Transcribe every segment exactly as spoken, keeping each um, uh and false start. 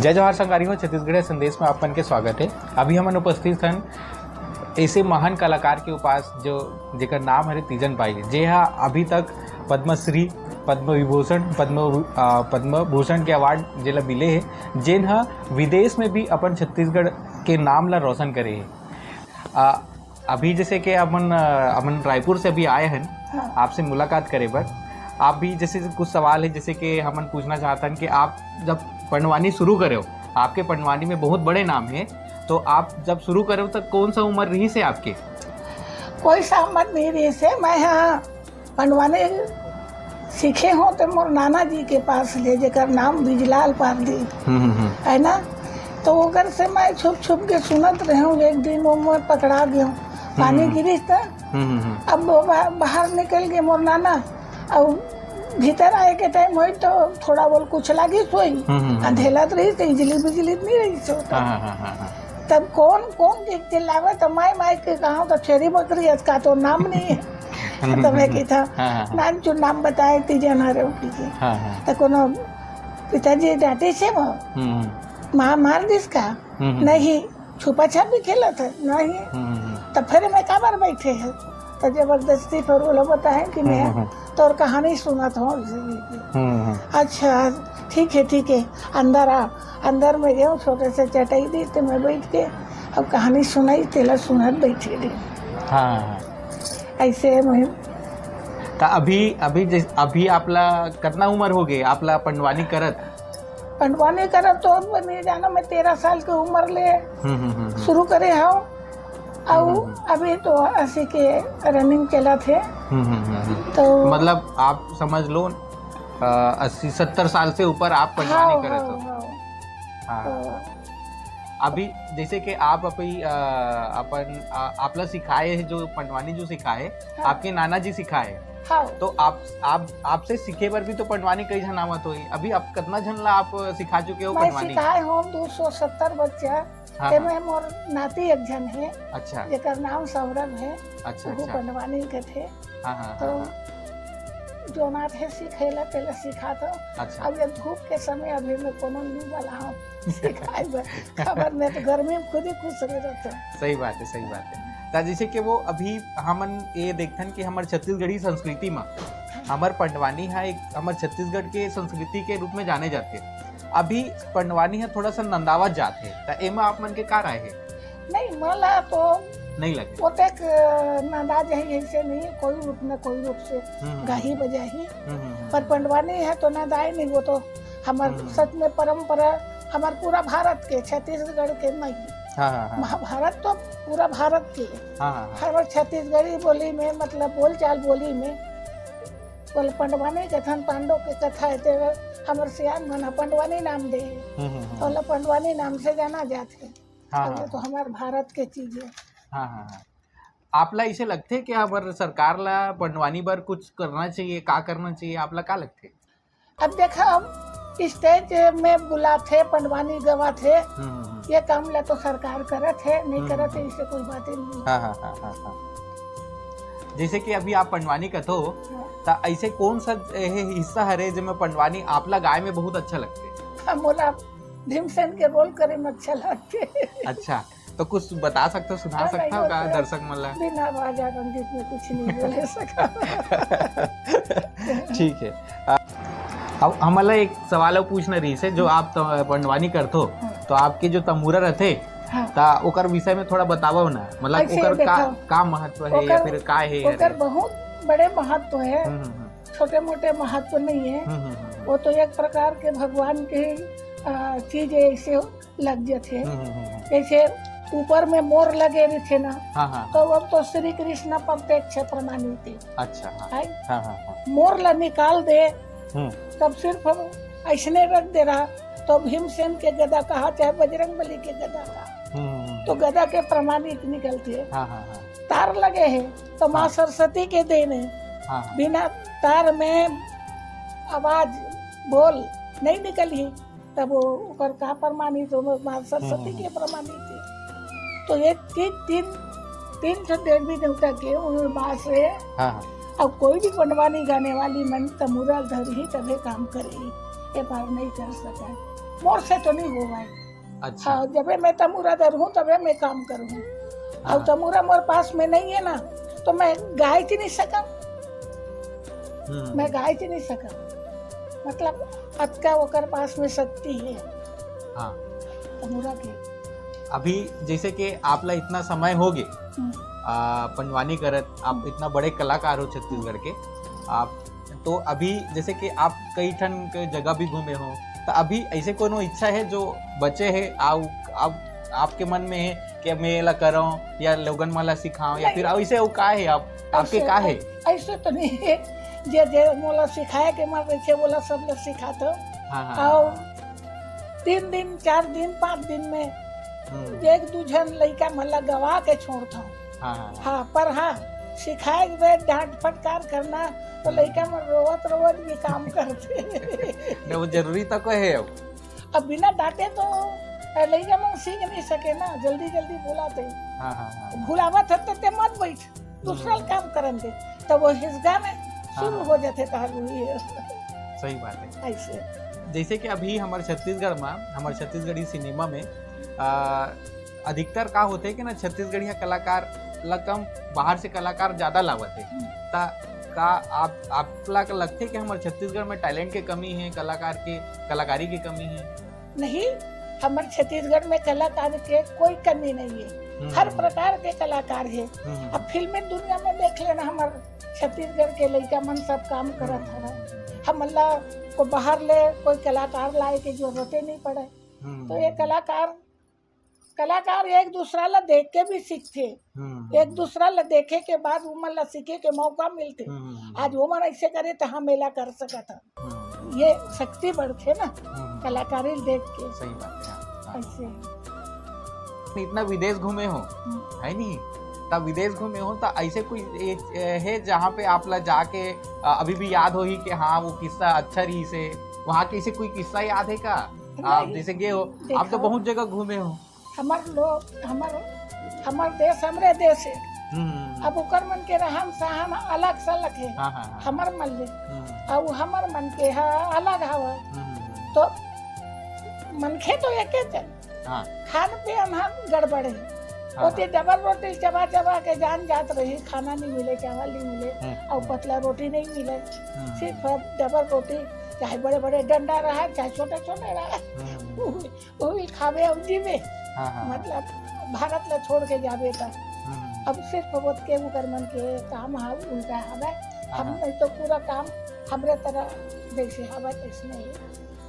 जय जोहार संगवारी हो, छत्तीसगढ़िया संदेश में आप मन के स्वागत है। अभी हमन उपस्थित हन ऐसे महान कलाकार के उपास, जो जेकर नाम हरे तीजन बाई, जे हा अभी तक पद्मश्री, पद्म विभूषण, पद्म, आ, पद्म भूषण के अवार्ड जेला मिले हे, जेन हा विदेश में भी अपन छत्तीसगढ़ के नाम ला रोशन करे हे। आ, अभी जैसे कि अपन, आ, अपन रायपुर से अभी आए हैं हाँ। आपसे मुलाकात करे बर। आप भी जैसे कुछ सवाल है, जैसे कि हमन पूछना चाहत हन कि आप जब पंडवानी शुरू करे हो, आपके पंडवानी में बहुत बड़े नाम है, तो आप जब शुरू करे हो तो कौन सा उम्र रही से आपके? कोई सा उम्र नहीं रही से। मैं हाँ पंडवानी सीखे हो तो मोर नाना जी के पास ले, जेकर नाम बिजलाल पारदी हम्म, हम्म, हम्म। है ना, तो ओकर से मैं छुप छुप के सुनत रहे हूँ। एक दिन वो मैं पकड़ा गया हूँ, पानी हम्म। गिरिस था। हम्म, हम्म, हम्म। अब वो बा-, बाहर निकल गए मोर नाना, अब भीतर आए के टाइम होई तो थोड़ा बोल कुछ लागिस होई, हम्म, हम्म, हम्म। अंधेला तो रही, तो बिजली बिजली नहीं रही सो। हाँ, हाँ, हाँ, हाँ, हाँ। तब कौन कौन के चिल्लावे, तो माई माई के कहा तो छेरी बकरी है, इसका तो नाम नहीं है। तो मैं कही था, हाँ, हाँ, हाँ। नान चुन नाम बताए, तीजन हरे की। हाँ, हाँ। तो कोनो पिताजी डांटे से वो, हम्म, हम्म। माँ मार दिस का? हम्म, हम्म। नहीं, छुपा छाप भी खेला था, नहीं। हम्म, हम्म, हम्म। तो फिर मैं काबर बैठे है, तो जबरदस्ती फिर वो लोग बताए कि मैं हम्म, हम्म। तोर कहानी सुनत हूँ। हम्म, हम्म। अच्छा, ठीक है, ठीक है, अंदर आ। अंदर में गए, छोटे से चटाई दी, तो मैं बैठ के अब कहानी सुनाई, तेला सुनत बैठे रही। हाँ, हाँ। ऐसे मैं तो अभी, अभी जैस-, अभी आपला कितना उम्र हो गए, आपला पंडवानी करत? पंडवानी करत तो अब नहीं जाना, मैं तेरह साल की उम्र ले हम्म, हम्म, हम्म, हम्म। शुरू करे हूँ। अउ हम्म, हम्म। अभी तो अस्सी के रनिंग चलत हे। हम्म, हम्म, हम्म, हम्म। तो मतलब आप समझ लो, अ, अस्सी, सत्तर साल से ऊपर आप पंडवानी हाँ, करत हाँ, हो। हाँ। हाँ। तो अभी जैसे कि आप अभी, अ, अपन, अ, आपला सिखाए है, जो पंडवानी जो सिखाए, हाँ। आपके नाना जी सिखाए। हाँ। तो आप, आप, आपसे सीखे बर भी तो पंडवानी कई झन आवत होही। अभी आप कितना झन ला आप सिखा चुके हो मैं पंडवानी? सिखाए हूँ दो सौ सत्तर बच्चा। हाँ, तेमे हाँ। मोर नाती एक झन हे, अच्छा। जेकर नाम सौरभ हे, अच्छा, वो अच्छा। पंडवानी के थे। हाँ, हाँ, तो हाँ, हाँ। जोनात हे सिखेला, तेला सिखा दो। अच्छा। अब ये धूप के समय अभी मैं कोनो नहीं वाला हूँ सिखाए बर, खबर में तो गर्मी में खुद ही खुश रह रहते हैं। सही बात है, सही बात है। ता जैसे कि वो अभी हमन ये देखथन कि हमर छत्तीसगढ़ी संस्कृति मा हमर पंडवानी हा एक हमर छत्तीसगढ़ के संस्कृति के रूप में जाने जाथे। अभी पंडवानी हा थोड़ा सा नंदावत जात हे, त एमा आप मन के का राय हे? नहीं, मोला तो नहीं लगे। ओतेक, अ, नंदा जाही ऐसे नहीं, कोई रूप में, कोई रूप से हम्म, हम्म, गाही हम्म। बजाही। हम्म, हम्म, हम्म, पर हम्म। पंडवानी है तो नंदाए नहीं, वो तो हमर हम्म। सच में परंपरा, हमर पूरा भारत के, छत्तीसगढ़ के नहीं। हाँ, हाँ, हाँ। महाभारत तो पूरा भारत के। हाँ, हाँ, हाँ। हमर छत्तीसगढ़ी बोली में, मतलब बोलचाल बोली में, बोले पंडवानी कथन, पांडव के कथा है, ते हमर सियान मन ह पंडवानी नाम दे, हम्म, हम्म, हम्म। तो ओला पंडवानी नाम से जाना जाथे। हाँ, अब हाँ, ये तो हाँ। हमार भारत के चीज है। हाँ, हाँ, हाँ। आपला इसे लगथे कि हमर सरकार ला पंडवानी बर कुछ करना चाहिए, का करना चाहिए, आपला का लगथे? अब देखा, हम स्टेज में बुलाथे, पंडवानी गवाथे, हम्म, हम्म, हम्म। ये काम ला तो सरकार करत है, नहीं हम्म, करत है, हम्म। इससे कोई बात ही नहीं। हाँ, हाँ, हाँ, हाँ, हाँ। जैसे कि अभी आप पंडवानी कथो, हाँ। त ऐसे कौन सा एहे हिस्सा हरे जेमे पंडवानी आपला गाय में बहुत अच्छा लगथे? हाँ, मोला भीमसेन के रोल करे में अच्छा लगथे। अच्छा, तो कुछ बता सकते हो, सुना हाँ, सकते नहीं, हो वो का तो दर्शक मन ला? बिना बाजा रंगीत में कुछ नहीं बोले सका। ठीक है। आ, अब हमला एक सवाल अउ पूछना रहिस हे, जो आप त-, पंडवानी करथो, हाँ। तो आपके जो तमूरा रथे, हाँ। ता ओकर विषय में थोड़ा बतावव ना, मतलब ऐसे ओकर का, देखो, का महत्व है या ओकर, फिर का है ओकर रे? बहुत बड़े महत्व है, हम्म, हम्म, हम्म। छोटे मोटे महत्व नहीं है। हम्म, हम्म, हम्म, हम्म। वो तो एक प्रकार के भगवान के, आ, चीज है, ऐसे लग जाथे। हम्म, हम्म, हम्म, हम्म। जैसे ऊपर में मोर लगे रहिथे ना, हाँ, हाँ, तो हाँ। अब तो श्री कृष्ण प्रत्यक्ष प्रमाणित है। अच्छा, हाँ। है? हाँ, हाँ, हाँ। मोर ला निकाल दे, हम्म। तब सिर्फ हम ऐसने रख दे रहा, तो भीमसेन के गदा कहा, चाहे बजरंग बली के गदा कहा, हम्म, हम्म, हम्म। तो गदा के प्रमाणित निकलथे। हाँ, हाँ, हाँ। तार लगे है, तो माँ हाँ। सरस्वती के देन है। हाँ, हाँ। बिना तार में आवाज, बोल नहीं निकलही, तब वो ओकर का प्रमाणित हो, माँ सरस्वती हम्म, के हम्म। प्रमाणित है। तो ये तीन, तीन, तीन ठो देवी देवता के उनमें वास है। हाँ, हाँ। अब कोई भी पंडवानी गाने वाली मन तमूरा धरही तभे काम करही। ये बार नहीं कर सका, मोर से तो नहीं होवय। अच्छा। हाँ, जबे मैं तमूरा धरहूँ तबे मैं काम करूँ। हाँ। और तमूरा मोर पास में नहीं है ना, तो मैं गाय च नहीं सकम। हम्म। मैं गाय च नहीं सकम। मतलब, अतका ओकर पास में शक्ति है हाँ। तमूरा के। अभी जैसे कि आप ला इतना समय हो गए हम्म। आ, पंडवानी करत, आप इतना बड़े कलाकार हो छत्तीसगढ़ के, आप तो अभी जैसे कि आप कई ठन के जगह भी घूमे हो, तो अभी ऐसे कोनो इच्छा है जो बचे है, आउ, आप, आपके मन में है कि मैं एला करऊं या लोगन मन ला सिखाऊं, या नहीं। फिर ऐसे वो का है, आप, आपके ऐसे का है? ऐसे तो नहीं है, जे जे मोला सिखाए के मन रहिथे, मोला सब ला सिखात हूँ। हाँ, हाँ, और हाँ। तीन दिन, चार दिन, पाँच दिन में हम्म। एक दू झन लइका मन ला गवा के छोड़त हूँ। हाँ, हाँ, हाँ। हाँ, पर हाँ, सिखाए के बाद डांट फटकार करना, तो लइका मन रोवत रोवत भी काम करते। नहीं, वो जरूरी तक है अब। अब बिना डांटे तो लइका मन सीख नहीं सके ना, जल्दी जल्दी बोलाते। हाँ, हाँ, हाँ। भुलावत हते ते मत बैठ, दूसरा काम करन दे, तो वो हिसगा में शुरू हाँ। हो जाते तहार वही है। सही बात है। ऐसे। जैसे कि अभी हमारे छत्तीसगढ़ में, हमारे छत्तीसगढ़ी सिनेमा में आ, अधिकतर का होते कि ना, छत्तीसगढ़िया कलाकार ला कम, बाहर से कलाकार ज्यादा लावत है। हम्म। ता का आप, आप ला का लगथे कि हमारे छत्तीसगढ़ में टैलेंट के कमी है, कलाकार के, कलाकारी की कमी है? नहीं, हमारे छत्तीसगढ़ में कलाकार के कोई कमी नहीं है, हम्म। हर प्रकार के कलाकार है। हम्म। अब फिल्मी दुनिया में देख लेना, हमारे छत्तीसगढ़ के लइका मन सब काम करत हवय। हमन ला को बाहर ले कोई कलाकार लाए के जरूरते नहीं पड़े। हम्म। तो ये कलाकार, कलाकार एक दूसरा ला देख के भी सीखथे, हम्म। एक दूसरा ला देखे के बाद उमन ला सीखे के मौका मिलथे। हम्म। आज उमन ऐसे करे तो हम एला कर सकत हन। हम्म। ये शक्ति बढ़थे ना हम्म। कलाकारी देख के। सही बात है, हाँ, हाँ। ऐसे। इतना विदेश घूमे हो, हम्म। है नहीं? तब विदेश घूमे हो तो ऐसे कोई एक, ए, है जहाँ पे आप ला जाके अ, अभी भी याद होही कि हाँ, वो किस्सा अच्छा रही से, वहाँ के ऐसे कोई किस्सा याद है का? आप नहीं। जैसे गए हो, आप तो देखो। बहुत जगह घूमे हो। हमार लोग, हमार, हमार देश हमरे देश है। हम्म। अब ओकर मन के रहन सहन अलग सलग है, हाँ, हाँ, हाँ। हमर मन ले, हम्म। और हमर मन के ह अलग हवय। हम्म। तो मनखे तो एके चल, हाँ। खान पियन ह गड़बड़ है। हाँ। ओती डबल रोटी चबा चबा के जान जात रही, खाना नहीं मिले, चावल नहीं मिले, हम्म। और पतला रोटी नहीं मिले, हम्म। सिर्फ डबल रोटी, चाहे बड़े बड़े डंडा रहा, चाहे छोटे छोटे रहा, हम्म। वो भी खावे और जीवे। हाँ, हाँ, हाँ। मतलब, भारत ला छोड़ के जावे त हम्म। अब सिर्फ ओतके उकर मन के काम ह उल्टा हवय। हाँ, हम हाँ। नहीं तो पूरा काम हमरे तरह जैसे हवय तैसने ही।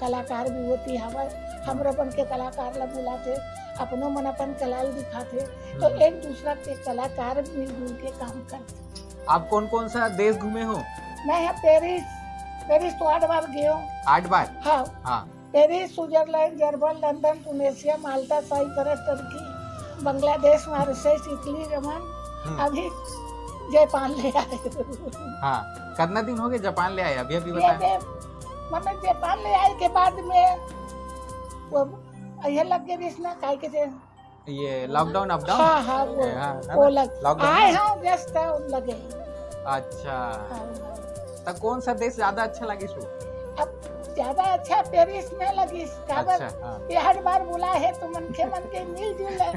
कलाकार भी होती हवय, हमरे मन के कलाकार ला बुलाथे, अपनो मन अपन कला ल दिखाथे, तो हम्म। एक दूसरा के कलाकार मिलजुल के काम करथे। आप कौन कौन सा देश घूमे हो? मैं यहाँ पेरिस, पेरिस तो आठ बार गए हूँ। आठ बार? हाँ, हाँ। Paris, Switzerland, German, London, Tunisia, Malta, Cyprus, Turkey, Bangladesh, Mauritius, Italy, Yemen, हम्म। अभी जापान ले आए। हाँ, कितना दिन हो गए जापान ले आए? अभी अभी ये बताया। दे, मतलब, जापान ले आए के बाद में वो ये लग गए रिश्ना, काय के जे ये लॉकडाउन अपडाउन? हाँ, हाँ, वो, ये, हाँ, है वो ना? लग लॉकडाउन आए में? हाँ, व्यस्त है, उन लगे। अच्छा, हाँ, हाँ। तो कौन सा देश ज्यादा अच्छा लगिस? अब ज्यादा अच्छा पेरिस में लगिस, काबर अच्छा, हाँ। ये हर बार बुला है तो मनखे मन के मिलजुल है।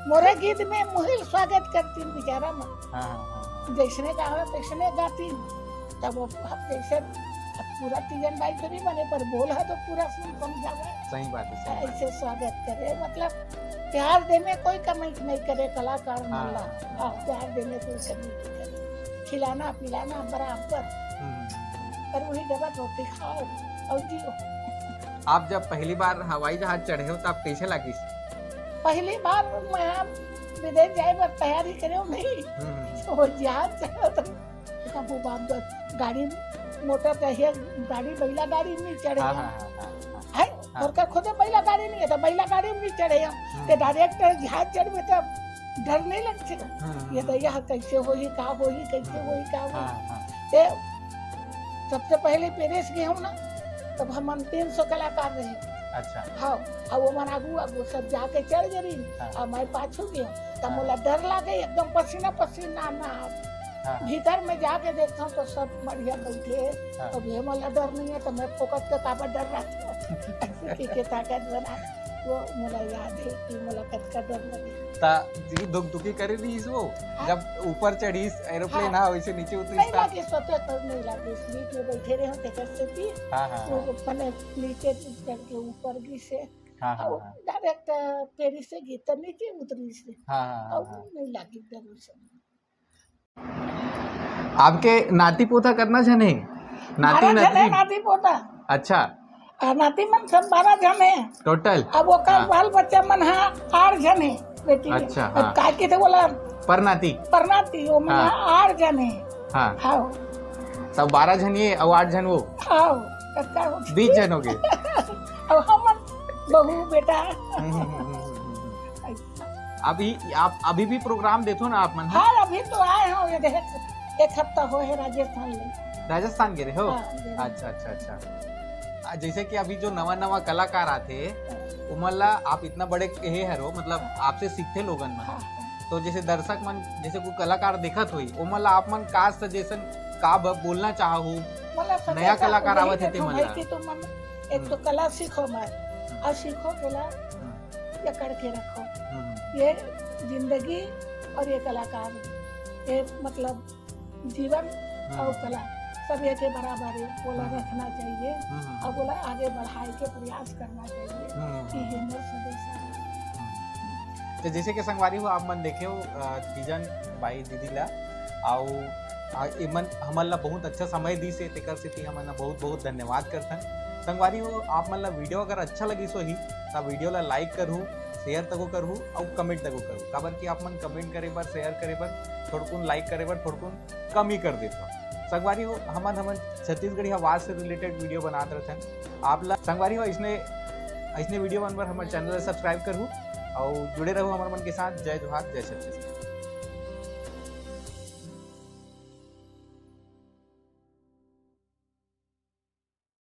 मोरे गीत में मुहिल स्वागत करती बेचारा मन, हाँ, हाँ, हाँ। जैसने गावे तैसने गाती। तब वो हम जैसे, अब पूरा तीजन बाई तो नहीं बने, पर बोल है तो पूरा सुन समझावे। सही बात है, सही बात। ऐसे स्वागत करे, मतलब, प्यार देने कोई कमी नहीं करे कलाकार मन हाँ। ला। हाँ, प्यार देने कोई कमी नहीं करे, खिलाना पिलाना बराबर, हम्म। पर वही डबल रोटी खाओ और जियो। आप जब पहली बार हवाई जहाज चढ़े हो तो आप कैसे लगिस? पहली बार मैं विदेश जाए बर तैयारी करे नहीं, हम्म। तो वो जहाज चढ़ा तो बाबू बाप, गाड़ी, मोटर चाहिए, गाड़ी, बैला गाड़ी नहीं चढ़े हाँ, हम। हाँ, हाँ, हाँ, हाँ। है, हाँ। और का खुद बैला गाड़ी नहीं है, तो बैला गाड़ी में नहीं चढ़े हम। हम्म। तो डायरेक्ट जहाज चढ़ में तो डर नहीं लगते। हम्म, ये हम्म। दैया कैसे होही, का होही, कैसे होही, का होही। हाँ, हाँ। ते सबसे पहले पेरिस गए हूँ ना, तब हम तीन सौ कलाकार रहे। अच्छा। हाँ, और वो मन आगू आगू सब जाके चढ़ गए रही। हाँ। और मैं पाछू गए हूँ, तब हाँ। मोला डर लागे, एकदम पसीना पसीना ना। हाँ, हाँ। भीतर में जाके देखता हूँ तो सब बढ़िया बैठे हैं। हाँ। अब ये मोला डर नहीं है तो मैं फोकट के काबर डर रहा हूँ। ऐसे की के ताकत बना, वो मोला याद है कि मोला कतका डर लगे। ता जी दुख दुखी करे रहीस वो, हाँ। जब ऊपर चढ़ीस एरोप्लेन, हाँ। हाँ, वैसे नीचे उतरीस नहीं ता। लगे, सोते तो नहीं लगे, सीट में बैठे रहे होते कर से भी हाँ, हाँ, वो हाँ। मैंने नीचे चढ़ के ऊपर गिस। हाँ, हाँ, और हाँ। डायरेक्ट पेरिस से गिस तो नीचे उतरीस। हाँ, हाँ, हाँ, और हाँ। नहीं लगी डर उस समय। आपके नाती पोता कतना झन हे? नाती बारह झन है नतनी? नाती पोता। अच्छा, आ, नाती मन सब बारह झन है। टोटल? अब ओकर हाँ। बाल बच्चा मन हा आठ झन है बेटी। अच्छा, अब हाँ। काय के थे बोला परनाती? परनाती, वो मन हाँ। हा आठ झन है। हाँ। हाँ, सब बारह झन ये और आठ झन वो? हाँ, कतका हो? बीस झन हो गए। अब हम बहू बेटा। हम्म, हम्म, हम्म, हम्म, हम्म। अभी आप अभी भी प्रोग्राम देथो ना आप मन? हाँ, अभी तो आए हो, ये देख, एक हफ्ता हो है राजस्थान में। राजस्थान गे रहे हो? हाँ, गे रहे। अच्छा, अच्छा, अच्छा। आ, जैसे कि अभी जो नवा नवा कलाकार आथे, उमन ला आप इतना बड़े हे हरो, मतलब आपसे सीखथे लोगन मन। हाँ। तो जैसे दर्शक मन, जैसे कोई कलाकार देखत होही, ओमन ला आप मन का सजेशन, का ब-, बोलना चाहहू? मतलब सब नया ऐसा कलाकार यही आवत हे ते देखो मन भाई ला। कि तुम एक तो कला सीखो मत, और सीखो कला हम्म, ये करके रखो। हम्म, ये जिंदगी और ये कलाकार, ये मतलब जीवन और कला सब एक के बराबर है, बोला हम्म। रखना चाहिए हम्म, हम्म, और बोला आगे बढ़ाए के प्रयास करना चाहिए हम्म, कि हम्म। ये मोर सदस्य है। तो जैसे कि संगवारी हो, आप मन देखे हो, अ, तीजन बाई दीदी ला, अउ, अ, इमन हमन ला बहुत अच्छा समय दीस हे, तेकर सेती हमन ला बहुत बहुत धन्यवाद करथन। संगवारी हो, आप मन ला वीडियो अगर अच्छा लगिस होही, त वीडियो ला लाइक करहू, शेयर तको करहू अउ कमेंट तको करहू, काबर कि आप मन कमेंट करे बर, शेयर करे बर, थोड़कुन लाइक करे बर थोड़कुन कम ही कर देथो। संगवारी हो, हमन, हमन छत्तीसगढ़ी आवाज से रिलेटेड वीडियो बनात रहथन। आप ला संगवारी हो, इसने, इसने वीडियो मन बर हमर चैनल ला सब्सक्राइब करहू अउ जुड़े रहू हमर मन के साथ। जय जोहार, जय छत्तीसगढ़।